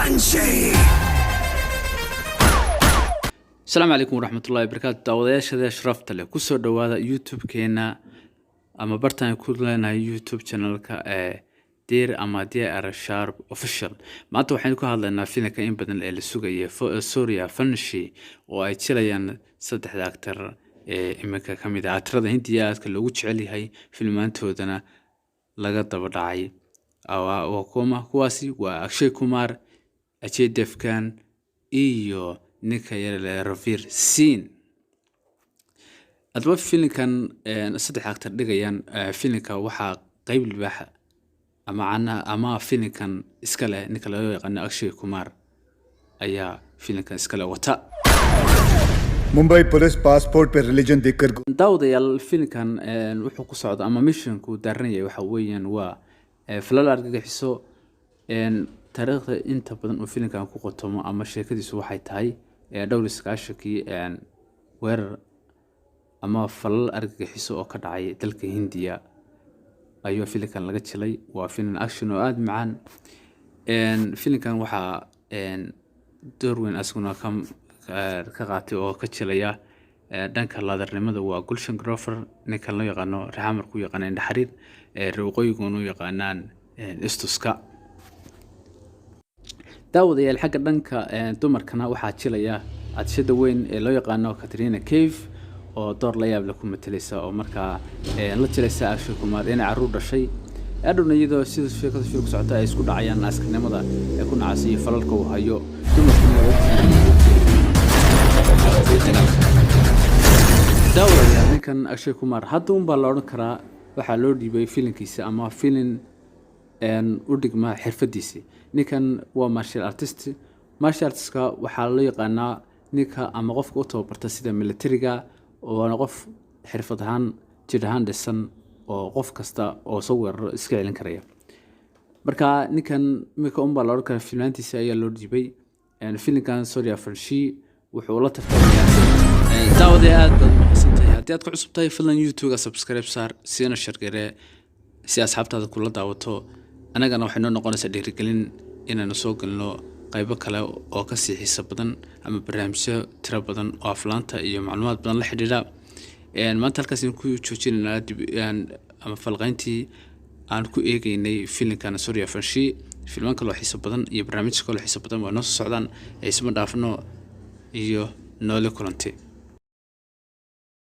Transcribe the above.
Vanshi. Asalaamu calaykum waraxmatullahi wabarakaatu. Daawadayaashada sharafta leh, kusoo dhowaada YouTube-keena ama bartaan ku leenahay YouTube channelka ee Dir ama Dr Sharp Official. Maanta waxaynu ka hadlaynaa filimka in badan ee la sugayay, Sooryavanshi, oo ay jilayaan saddexda actor ee iminka ka mid ah actorada Hindiya aadka loogu jecel yahay, filmaantoodana laga daba dhacay. Waa kuma kuwaasi? Waa Akshay Kumar, Ajay Devgan iyo ninka yar Ranveer Singh. Haddaba filimkan saddex actor dhigayaan filimka waxaa qeyb libaaxa ama canaha ama filimkan iska leh ninka loo yaqaano Akshay Kumar ayaa filimkan iska leh wata. Mumbai police passport पे रिलीजन देखकर Daawadayaal, filimkan wuxuu ku socda ama missionku daaran yahay waxa weeyaan waa falal argagixiso. Taariikhda inta badan uu filimkan ku qotomo ama sheekadiisu waxay tahay dhowr iyo sagaashankii weerar ama falal argagixiso oo ka dhacay dalka Hindiya ayuu filimkan laga jilay. Waa filim action oo aada macaan. Filimkan waxaa door weyn asaguna ka qaatay oo ka jilaya dhanka laadarnimada waa Gulshan Grover, ninkan loo yaqaano reer ku yaqaana Indha Xariir, reer waqooyiguna u yaqaanaan Istuska. Daawadayaal, xagga dhanka dumarkana waxaa jilaya atishada weyn ee loo yaqaano Katrina Kaif, oo door la yaab leh ku matalaysa oo markaa la jilaysa Akshay Kumar inay carruur dhashay adhowna, iyadoo sida sheekada filmku socota ay isku dhacayaan askarnimada ee ku nacasay iyo falalka uu hayo. Dumarkuna waa dagaalka. Daawadayaal, ninkan Akshay Kumar hadda unbaa la odhan karaa waxaa loo dhiibay filinkiisa ama filin u dhigma xirfadiisi. Ninkan waa martial artist. Martial artistka waxaa loo yaqaanaa ninka ama qofka u tababarta sida militariga, waana qof xirfad ahaan, jir ahaan dhisan oo qof kasta oo soo weeraro iska celin karaya. Marka ninkan iminka unbaa la odhan karaa filmaantiisa ayaa loo dhiibay. Filimkan Sooryavanshi wuxuu la tartamayaa. Daawadee, aad baad umahadsan tahay. Haddii aad ku cusub tahay, fadlan YouTube-ga subscribe saar, siina share garee si asxaabtaada kula daawato. Annagana waxay noo noqonaysaa dhiirigelin inaanu soo galno qaybo kale oo kasii xiiso badan ama barnaamijyo tiro badan oo aflaanta iyo macluumaad badan la xidhiidha. Maanta halkaas ku joojinaynaa dib ama falqayntii aan ku eegeynay filimkan Sooryavanshi. Filmaan kaloo xiiso badan iyo barnaamijyo kaloo xiiso badan waa noo soo socdaan. Isma dhaafno iyo noole kulanti.